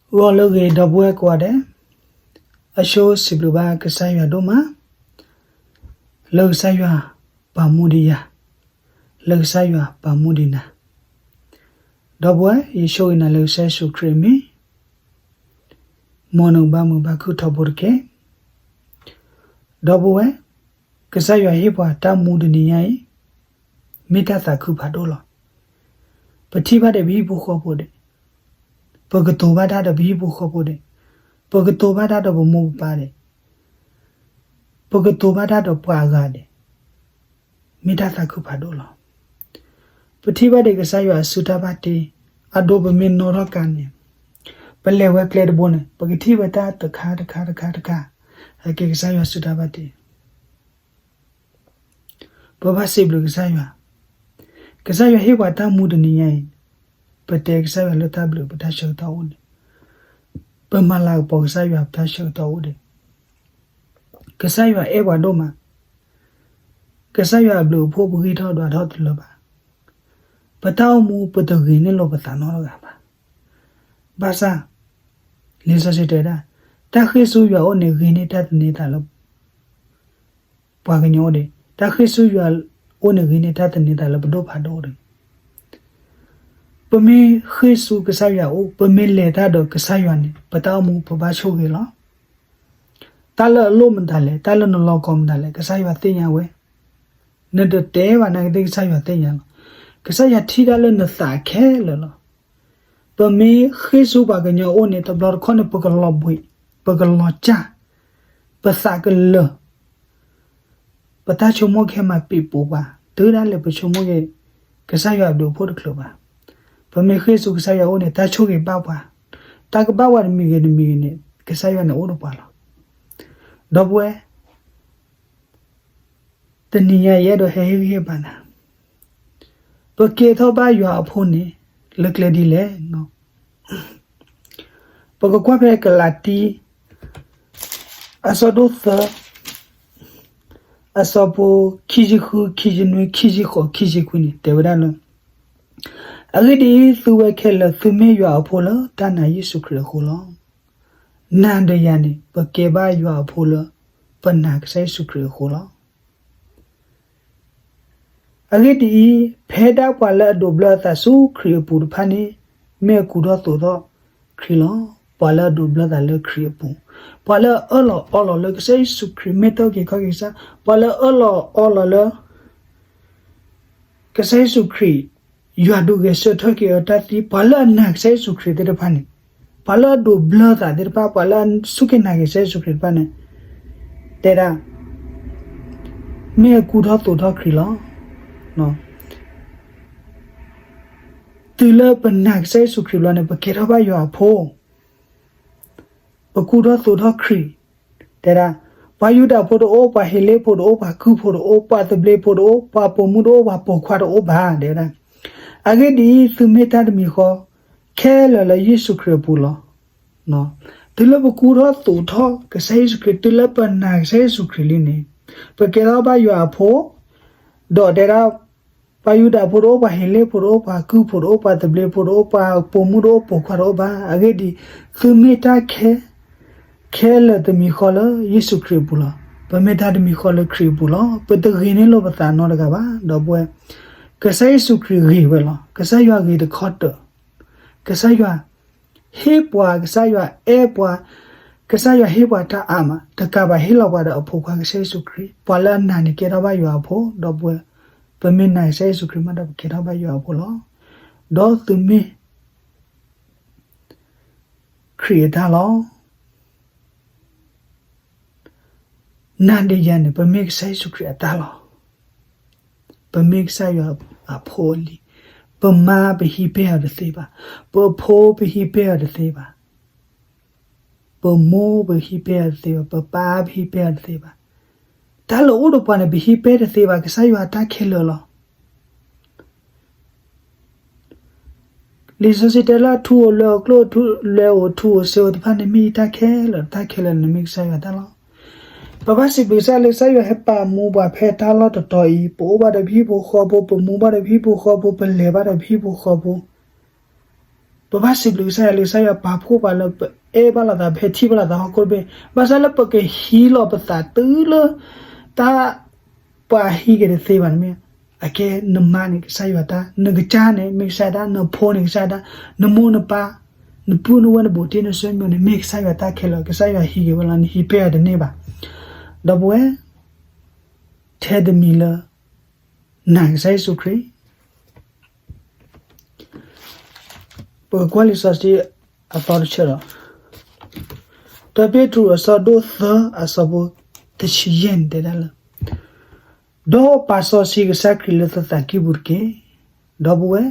ဂီၤလၢအဂ့ၤ ဒီပုၢ်ဝဲၢ်ကိးဂၤဒဲး, အဆိစံးဘျုးဘၣ်ကစၢ်ယွၤဒိၣ်မး, လၢကစၢ်ယွၤပာ်မူဒံးယၤ, လၢကစၢ်ယွၤပာ်မူဒံးနၤ, ဒီပုၢ်ဝဲၢ် ယဆိၣ်ဂ့ၤနၤလၢကစၢ်ယ့ၣ်ၡူးခရံာ်အမံၤ, မ်နကဘၣ်မုာ်ဘၣ်ခုၣ်ထီဘိတက့ၢ်. ဒီပုၢ်ဝဲၢ်, ကစၢ်ယွၤဟ့ၣ်ပှၤတၢ်မူတနံၤညါအံၤ, မ့ၢ်တၢ်သးခုဖးဒိၣ်လီၤ. ပထံၣ်ဘၣ်ဒီးပဟံၣ်ဖိဃီဖိဒံး, ပကတိၤဘၣ်တၢ်ဒီးပဟံၣ်ဖိဃီဖိဒံး, ပကတိၤဘၣ်တၢ်ဒီးပမိၢ်ပပၢ်ဒံး, ပကတိၤဘၣ်တၢ်ဒီးပှၤအဂၤဒံး, မ့ၢ်တၢ်သးခုဖးဒိၣ်လီၤ. ပထံၣ်ဘၣ်ဒီးကစၢ်ယွၤအစုတၢ်ဘၣ်တ့, အဒိပမ့ၢ်နီၣ်ထီၣ်ကါန့ၣ်, ပလဲၤဝဲကျဲတဘိန့ၣ် ပကထံၣ်ဝဲတၢ်တခါတခါတခါတခါ, အကဲကစၢ်ယွၤစုတၢ်ဘၣ်တ့ ပဘၣ်စံးဘျုးကစၢ်ယွၤ, ကစၢ်ယွၤဟ့ၣ်ပှၤတၢ်မူတနံၤညါအံၤ, ပတဲကစၢ်ယွၤလၢတၢ်ဘျုး ပတၢ်ဆၢကတီၢ်အိၣ်န့ၣ်, ပမၤလၤကပီၤကစၢ်ယွၤ ပတၢ်ဆၢကတီၢ်အိၣ်ဒံး, ကစၢ်ယွၤအဲၣ်ပှၤဒိၣ်မး, ကစၢ်ယွၤအဘျုးအဖှိၣ်ပဂံၢ်ထီၣ်ဒွးထီၣ်တလၢဘၣ်, ပတၢ်အိၣ်မူပတဂ့ၤန့ၢ်လိာ်ပသးနီတဂၤဘၣ်. ဘၣ်ဆၣ်, လံာ်စီဆှံတဲဒၣ်, တၢ်ဃ့ၢ်ဆူယွၤအအိၣ်န့ၣ် ဂ့ၤန့ၢ်တၢ်သန့ၤသးလၢ ပှၤကညီအိၣ်ဒံး, တၢ်ဃ့ၢ်ဆူယွၤအိၣ်န့ၣ် ဂ့ၤန့ၢ်တၢ်သန့ၤသးလၢပဒိၣ်ဖးဒိၣ်အိၣ်ဒံး. ပမ့ၢ်ဃ့ၢ်ဆူကစၢ်ယွၤအအိၣ်, ပမ့ၢ်လဲၤတၢ်ဒီးကစၢ်ယွၤန့ၣ် ပတၢ်အိၣ်မူပဘၣ်ဆိၣ်ဂ့ၤလီၤ. တၢ်လၢအလိၣ်မတၤလဲၣ်, တၢ်လၢနလီၤကီမတၤလဲၣ်, ကစၢ်ယွၤသ့ၣ်ညါဝဲ, နတတဲဘၣ်နာ်က့သ့ၣ် ကစၢ်ယွၤသ့ၣ်ညါလီၤ. ကစၢ်ယွၤထံၣ်တၢ်လၢနသးခဲလၢာ်လီၤ. ပမ့ၢ်ဃ့ၢ်ဆူပှၤကညီအအိၣ်န့ၣ် တဘျီတခီၣ်န့ၣ် ပကလီၤဘှံး, ပကလီၤစၢ်, ပသးကလၢာ်, ပတၢ်ဆိကမိၣ်ခဲမၤပံာ်ပူၤပှၤ, တုၤဒၣ်လဲာ်ပဆိကမိၣ်က့ၤ ကစၢ်ယွၤအဘျုးအဖှိၣ်တချုးဘၣ်. ပမ့ၢ်ဃ့ၢ်ဆူကစၢ်ယွၤအအိၣ်န့ၣ် တၢ်ဆိၣ်ဂ့ၤဘၣ်ပှၤ, တၢ်ကဘၣ်ပှၤတမံၤဂ့ၤတမံၤဂ့ၤန့ၣ် ကစၢ်ယွၤန့ၣ်အိၣ်ဒီးပှၤလီၤ. ဒီပုၢ်ဝဲၢ် တနံၤညါယအဲၣ်ဒိးဟဲဟ့ၣ်ဂံၢ်ဟ့ၣ်ဘါနၤ, ပကဲထီၣ်ဘၣ်ယွၤအဖိန့ၣ် လၢကျဲဒ်လဲၣ်. ပကကွၢ်ဖဲကလၤတံ အဆၢဒိၣ်သၢ, အဆၢဖိခံဆံဃု, ခံဆံနွံ, ခံဆံဃိး, ခံဆံခွံန့ၣ် တဲဝဲဒၣ်လၢ, အဂ့ၢ်ဒ်အံၤ, သုဝဲခဲလၢာ် သုမ့ၢ်ယွၤအဖိလၢတၢ်နာ်ယ့ၣ်ၡူးခရံာ်အဃိလီၤ. နၤဒီးယၤန့ၣ် ပကဲဘၣ်ယွၤအဖိလၢ ပနာ်ကစၢ်ယ့ၣ်ၡူးခရံာ်အဃိလီၤ. အဂ့ၢ်ဒ်အံၤ, ဖဲဒၣ်ပှၤလၢအဒိးဘျၢအသးဆူခရံာ်အပူၤတဖၣ်န့ၣ် မ့ၢ်အကူထီၣ်သိးထီၣ်ခရံာ်လီၤ. ပှၤလၢအဒိးဘျၢသးလၢခရံာ်အပူၤ, ပှၤလၢအအၢၣ်လီၤအီလီၤလၢကစၢ်ယ့ၣ်ၡူးခရံာ် မ့ၢ်တၢ်အုၣ်က့ၤခီၣ်က့ၤကစၢ်, ပှၤလၢအအၢၣ်လီၤအီလီၤလၢ ကစၢ်ယ့ၣ်ၡူးခရံာ် ယွၤဒုးဂဲၤဆၢထၢၣ်က့ၤအီၤတၢ်သံ, ပှၤလၢအနာ်ကစၢ်ယ့ၣ်ၡူးခရံာ်သ့ၣ်တဖၣ်န့ၣ်, ပှၤလၢအဒိးဘျၢသးသ့ၣ်တဖၣ်, ပှၤလၢအစူၢ်က့ၤနာ်က့ၤကစၢ်ယ့ၣ်ၡူးခရံာ်တဖၣ်န့ၣ်, တဲဒၣ်, မ့ၢ်အကူထီၣ်သိးထီၣ်ခရံာ်လီၤ. တုၤလၢပနာ်ကစၢ်ယ့ၣ်ၡူးခရံာ်ဘျီန့ၣ် ပကဲထီၣ်ဘၣ်ယွၤအဖိ, ပကူထီၣ်သိးထီၣ်ခရံာ်, တဲဒၣ်, ပှၤယူဒၤဖိတအိၣ်, ပှၤဟ့းလ့ၣ်ဖိတအိၣ်, ပှၤကုၢ်ဖိတအိၣ်, ပှၤသဘျ့ဖိတအိၣ်, ပှၤပိာ်မုၣ်တအိၣ်, ပှၤပိာ်ခွါတအိၣ်ဘၣ်, တဲဝဲဒၣ်. အဂ့ၢ်ဒ်အံၤ, သုမ့ၢ်တၢ်တမံၤဃီ ခဲလၢာ်လၢယ့ၣ်ၡူးခရံာ်အပူၤလီၤ. တုၤလၢပကူထီၣ်သိးထီၣ်ကစၢ်ယ့ၣ်ၡူးခရံာ်, တုၤလၢပနာ်ကစၢ်ယ့ၣ်ၡူးခရံာ်လံန့ၣ်, ပကဲထီၣ်ဘၣ်ယွၤအဖိ, ဒီးတဲဒၣ်, ပှၤယူဒၤဖိတအိၣ်, ပှၤဟ့းလ့ၣ်ဖိတအိၣ်, ပှၤကုၢ်ဖိတအိၣ်, ပှၤသဘျ့ဖိတအိၣ်, ပှၤပိာ်မုၣ်တအိၣ်, ပိာ်ခွါတအိၣ်ဘၣ်. အဂ့ၢ်ဒ်အံၤ, သုမ့ၢ်တၢ်ခဲ ခဲလၢာ်တမံၤဃီလၢယ့ၣ်ၡူးခရံာ်အပူၤလီၤ. ပမ့ၢ်တၢ်တမံၤဃီလၢခရံာ်အပူၤလီၤ. ပတဂ့ၤန့ၢ်လိာ်ပသးနီတဂၤဘၣ်, ဒီပုၢ်ဝဲၢ်. ကစၢ်ယ့ၣ်ၡူးခရံာ်ဂ့ၤဝဲလီၤ. ကစၢ်ယွၤဂ့ၤတခီတၢၢ်. ကစၢ်ယွၤဟ့ၣ်ပှၤ, ကစၢ်ယွၤအဲၣ်ပှၤ, ကစၢ်ယွၤဟ့ၣ်ပှၤတၢ်အါမး, တကးဘၣ်ဟ့ၣ်လီၤပှၤဒီးအဖိခွါကစၢ်ယ့ၣ်ၡူးခရံာ်. ပှၤလၢအနာ်န့ၣ်ကဲထီၣ်ဘၣ်ယွၤအဖိ, ဒီပုၢ်ဝဲၢ်. ပမ့ၢ်နာ်ကစၢ်ယ့ၣ်ၡူးခရံာ်မးဒီး ပကဲထီၣ်ဘၣ်ယွၤအဖိလီၤ. ဒီးသုမ့ၢ် ခရံာ်အတၢ်လီၤ. နၤဒီးယၤန့ၣ် ပမ့ၢ်ကစၢ်ယ့ၣ်ၡူးခရံာ်အတၢ်လီၤ. ပမ့ၢ်ကစၢ်ယွၤအဖိအလံၤ. ပမါပဟံးပဲအီၤတသ့ဘၣ်. ပဖိပဟံးပဲအီၤတသ့ဘၣ်. ပမိၢ်ပဟံးပဲအီၤတသ့ဘၣ်. ပပၢ်ပဟံးပဲအီၤတသ့ဘၣ်. တၢ်လၢအိၣ်ဒီးပှၤန့ၣ် ပဟံးပဲတသ့ဘၣ်. ကစၢ်ယွၤအတၢ်ခဲလၢာ်လီၤ. လံာ်စီဆှံတဲလၢ ထူဧိၤလွဲဧိၤ ကျိၣ်လွဲဧိၤ ထူဧိၤစ့ဧိၤတဖၣ်န့ၣ် မ့ၢ်ယတၢ်ခဲလၢာ်, တၢ်ခဲလၢာ်န့ၣ်မ့ၢ်ကစၢ်ယွၤတၢ်လီၤ. ပဘၣ်စံးဘျုးကစၢ်လၢကစၢ်ယွၤဟဲပာ်မူပှၤဖဲတၢ်လီၢ်တတီၤအံၤ, ပအိၣ်ဘၣ်ဒီးပဟံၣ်ဖိဃီဖိ, ပမူဘၣ်ဒီးပဟံၣ်ဖိဃီဖိ, ပလဲၤဘၣ်ဒီးပဟံၣ်ဖိဃီဖိ. ပဘၣ်စံးဘျုးကစၢ်ယွၤလၢကစၢ်ယွၤပာ်ဖှိၣ်ပှၤလၢပအဲၣ်ဘၣ်လိာ်သး ပဟဲထံၣ်ဘၣ်လိာ်သးဟီၣ်ခိၣ်တဘ့ၣ်, ဘၣ်ဆၣ်လၢပကဟံးလီၤပသးတုၤလၢ တၢ် ပှၤဟံးက့ၤတသ့ဘၣ်န့ၣ်မ့ၢ်, အကဲနမါန့ၣ်ကစၢ်ယွၤတၢ်, နကစၢ်န့ၣ်မ့ၢ်ကစၢ်တၢ်, နဖိန့ၣ်ကစၢ်တၢ်, နမိၢ်နပၢ်, နပုၢ်နဝဲၢ်နဘူးတံၢ်နဆွေမျိုးန့ၣ် မ့ၢ်ကစၢ်ယွၤတၢ်ခဲလၢာ်, ကစၢ်ယွၤဟံးက့ၤဝဲလီၤ, နဟံးပဲၢ်အီၤတန့ၢ်ဘၣ်. ဒီပုၢ်ဝဲၢ်, ထဲတမံၤလၢ နာ်ကစၢ်ယ့ၣ်ၡူးခရံာ် ပကကွၢ်လံာ်စီဆှံအသီတဆၢဒီး, တၢပ့းတရူးအဆၢဒိၣ်သၢအဆၢဖိတဆံယဲၢ်န့ၣ်တဲဒၣ်လၢ, ဒီးပာ်စီဆှံကစၢ်ခရံာ်လၢသုသးကံၢ်ပူၤတက့ၢ်. ဒီပုၢ်ဝဲၢ်,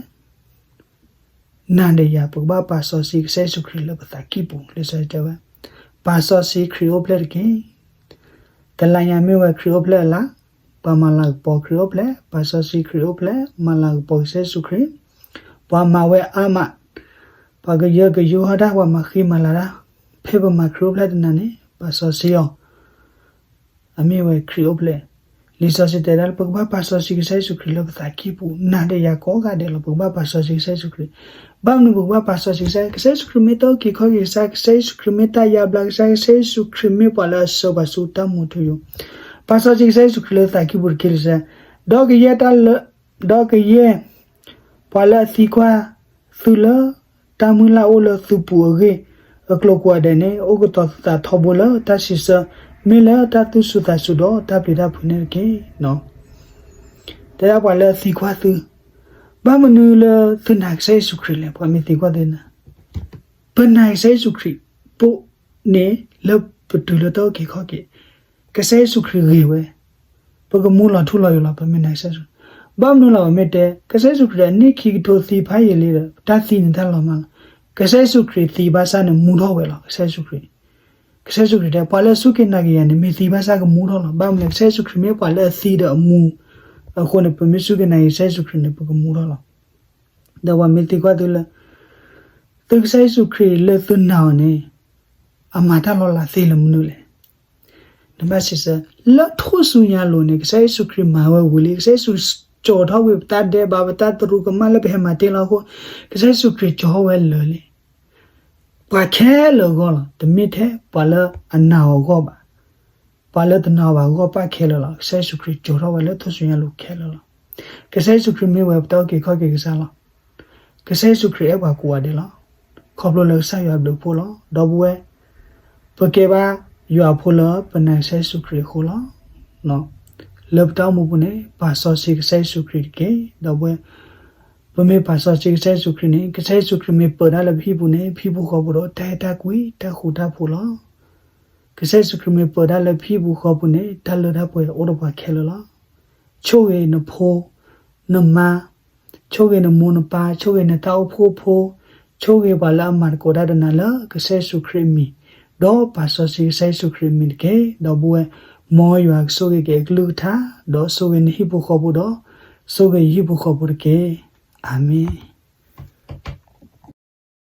နၤဒီးယၤ ပကဘၣ်ပာ်စီဆှံကစၢ်ယ့ၣ်ၡူးခရံာ်လၢပသးကံၢ်ပူၤ, လံာ်စီဆှံတဲဝဲ, ပာ်စီဆှံခရံာ်အိၣ်ဖျဲၣ်တက့ၢ်. တလါညါမ့ၢ်ဝဲခရံာ်အိၣ်ဖျဲၣ်အလါ, ပှၤမၤလၤကပီၤခရံာ်အိၣ်ဖျဲၣ်, ပာ်စီဆှံခရံာ်အိၣ်ဖျဲၣ်, မၤလၤကပီၤကစၢ်ယ့ၣ်ၡူးခရံာ်, ပှၤမၤဝဲအါမး, ပှၤကယၢကယိဟီၣ်တၢ်, ပှၤမၤဃံမၤလၤတၢ်, ဖဲပမၤခရံာ်အိၣ်ဖျဲၣ်တနၤန့ၣ် ပာ်စီဆှံအီၤ အမ့ၢ်ဝဲခရံာ်အိၣ်ဖျဲၣ်. လံာ်စီဆှံတဲဒၣ်လၢ ပကဘၣ်ပာ်စီဆှံကစၢ်ယ့ၣ်ၡူးခရံာ်လၢပသးကံၢ်ပူၤ, နၤဒီးယၤကိးဂၤဒဲးလီၤ, ပကဘၣ်ပာ်စီဆှံကစၢ်ယ့ၣ်ၡူးခရံာ်. ဘၣ်မနုၤပကဘၣ်ပာ်စီဆှံကစၢ်, ကစၢ်ယ့ၣ်ၡူးခရံာ်မ့ၢ်တၢ်အုၣ်က့ၤခီၣ်က့ၤကစၢ်, ကစၢ်ယ့ၣ်ၡူးခရံာ်မ့ၢ်တၢ်ယါဘျါကစၢ်, ကစၢ်ယ့ၣ်ၡူးခရံာ်မ့ၢ်ပှၤလၢအဆှၢပှၤဆူတၢ်မူထူယိာ်. ပာ်စီဆှံကစၢ်ယ့ၣ်ၡူးခရံာ်လၢသးကံၢ်ပူၤတက့ၢ်. လံာ်စီဆှံ, ဒီးကယဲၢ်တၢ်လၢ, ဒီးကယဲၢ် ပှၤလၢအသံကွၢ်သုလၢ တၢ်မုၢ်လၢ်အိၣ်လၢသုပူၤအဂ့ၢ် အကျိၤကိးဂၤဒဲးန့ၣ် အိၣ်ကတီၤသုသးထီဘိလၢတၢ်စံးဆၢ, မ့ၢ်လၢတၢ်သူၣ်စူၤသးစူၤဒီးတၢ်ပျံၤတၢ်ဖုးန့ၣ်တက့ၢ်. တဲဒၣ်ပှၤလၢအသံကွၢ်သု, ဘၣ်မနုၤလၢသုနာ်ကစၢ်ယ့ၣ်ၡူးခရံာ်လဲၣ်, ပှၤမ့ၢ်သံကွၢ်သုန့ၣ်, ပနာ်ကစၢ်ယ့ၣ်ၡူးခရံာ်ပိၣ်န့ၣ် လၢပတုၤလၢတၢ်အုၣ်က့ၤခီၣ်က့ၤ, ကစၢ်ယ့ၣ်ၡူးခရံာ်ဂ့ၤဝဲ, ပကမူလီၤထူလီၤယိာ်လီၤ, ပမ့ၢ်နာ်ကစၢ်ယ့ၣ်ၡူး, ဘၣ်မနုၤလီၤ, ပမ့ၢ်တဲ ကစၢ်ယ့ၣ်ၡူးခရံာ်ဒီး အနံၣ်ခံကထိသံဖးယံာ်လံဒီး တၢ်သံန့ၣ်တၢ်လီၤမၢ်လီၤ. ကစၢ်ယ့ၣ်ၡူးခရံာ်သံဘၣ်ဆၣ်န့ၣ် မူထီၣ်ဝဲလီၤ. ကစၢ်ယ့ၣ်ၡူးခရံာ်, ကစၢ်ယ့ၣ်ၡူးခရံာ်တဲ ပှၤလၢအစူၢ်က့ၤနာ်က့ၤယၤန့ၣ် မ့ၢ်သံဘၣ်ဆၣ်ကမူထီၣ်လီၤ. ဘၣ်မနုၤလဲၣ်, ကစၢ်ယ့ၣ်ၡူးခရံာ်မ့ၢ်ပှၤလၢအသံဒီးအမူ, အဃိန့ၣ် ပမ့ၢ်စူၢ်က့ၤနာ်က့ၤကစၢ်ယ့ၣ်ၡူးခရံာ်န့ၣ် ပကမူထီၣ်လီၤ. ဒီးပှၤမ့ၢ်သံကွၢ်သုလၢ သုကစၢ်ယ့ၣ်ၡူးခရံာ်လၢသုနာ်အီၤန့ၣ် အမၤတၢ်လီၤလးသ့လၢမနုၤလဲၣ်. နဘၣ်စံးဆၢ, လၢထူၣ်စုညါအလိၤန့ၣ် ကစၢ်ယ့ၣ်ၡူးခရံာ်မၤဝဲဝံၤလံ, ကစၢ်ယ့ၣ်ၡူးကၠီၤထီၣ်ကွံာ်ပတၢ်ဒဲးဘး ပတၢ်တရူးကမၣ်လၢပဟဲမၤတ့ၢ်လီၤအဃိ, ကစၢ်ယ့ၣ်ၡူးခရံာ်ကၠီၤထီၣ်ဝဲလၢာ်လံ. ပှၤခဲလၢာ်အဂီၢ်လီၤ, တမ့ၢ်ထဲပှၤလၢအနာ်အီၤအဂီၢ်ဘၣ်. ပှၤလၢတနာ်အီၤဘၣ်အဂီၢ်ဘၣ်ခဲလၢာ်လီၤ. ကစၢ်ယ့ၣ်ၡူးခရံာ်ကၠီၤထီၣ်ဝဲလၢထူၣ်စုညါအလိၤခဲလၢာ်လီၤ. ကစၢ်ယ့ၣ်ၡူးခရံာ်မ့ၢ်ဝဲပတၢ်အုၣ်က့ၤခီၣ်က့ၤကစၢ်လီၤ. ကစၢ်ယ့ၣ်ၡူးခရံာ်အဲၣ်ပှၤကိးဂၤဒဲးလီၤ. ခီဖျိလၢကစၢ်ယွၤအဘျုးအဖှိၣ်လီၤ. ဒီပုၢ်ဝဲၢ်, ပကဲဘၣ်ယွၤအဖိလၢပနာ်ကစၢ်ယ့ၣ်ၡူးခရံာ်အဃိလီၤ. လၢပတၢ်အိၣ်မူပူၤန့ၣ် ပာ်စီဆှံကစၢ်ယ့ၣ်ၡူးခရံာ်တက့ၢ်. ဒီပုၢ်ဝဲၢ်, ပမ့ၢ်ပာ်စီဆှံကစၢ်ယ့ၣ်ၡူးခရံာ်န့ၣ် ကစၢ်ယ့ၣ်ၡူးခရံာ်မ့ၢ်ပၢၤတၢ်လၢပဟံၣ်ပူၤန့ၣ် ပဟံၣ်ပူၤဃီပူၤဒီး တၢ်အဲၣ်တၢ်ကွံ တၢ်ဃူတၢ်ဖိးလီၤ. ကစၢ်ယ့ၣ်ၡူးခရံာ်မ့ၢ်ပၢၤတၢ်လၢပဟံၣ်ပူၤဃီပူၤန့ၣ် တၢ်လၢတၢ်ပှဲၤအိၣ်ဒီးပှၤခဲလၢာ်လီၤ. ဆိၣ်ဂ့ၤနဖိ, နမါ, ဆိၣ်ဂ့ၤနမိၢ်နပၢ်, ဆိၣ်ဂ့ၤနတၢ်အိၣ်ဖှိၣ်ဖိ, ဆိၣ်ဂ့ၤပှၤလၢအမၤသကိးတၢ်ဒီးနၤလၢကစၢ်ယ့ၣ်ၡူးခရံာ်အမံၤ, ဒီးပာ်စီဆှံကစၢ်ယ့ၣ်ၡူးခရံာ်အမံၤတက့ၢ်. ဒီပုၢ်ဝဲၢ်, မ်ယွၤကဆိၣ်ဂ့ၤက့ၤအကလုၢ်ကထါ, ဒီးဆိၣ်ဂ့ၤနဟံၣ်ဖိဃီဖိဒီး, ဆိၣ်ဂ့ၤယဟံၣ်ဖိဃီဖိတက့ၢ်. အၤမ့ၣ်.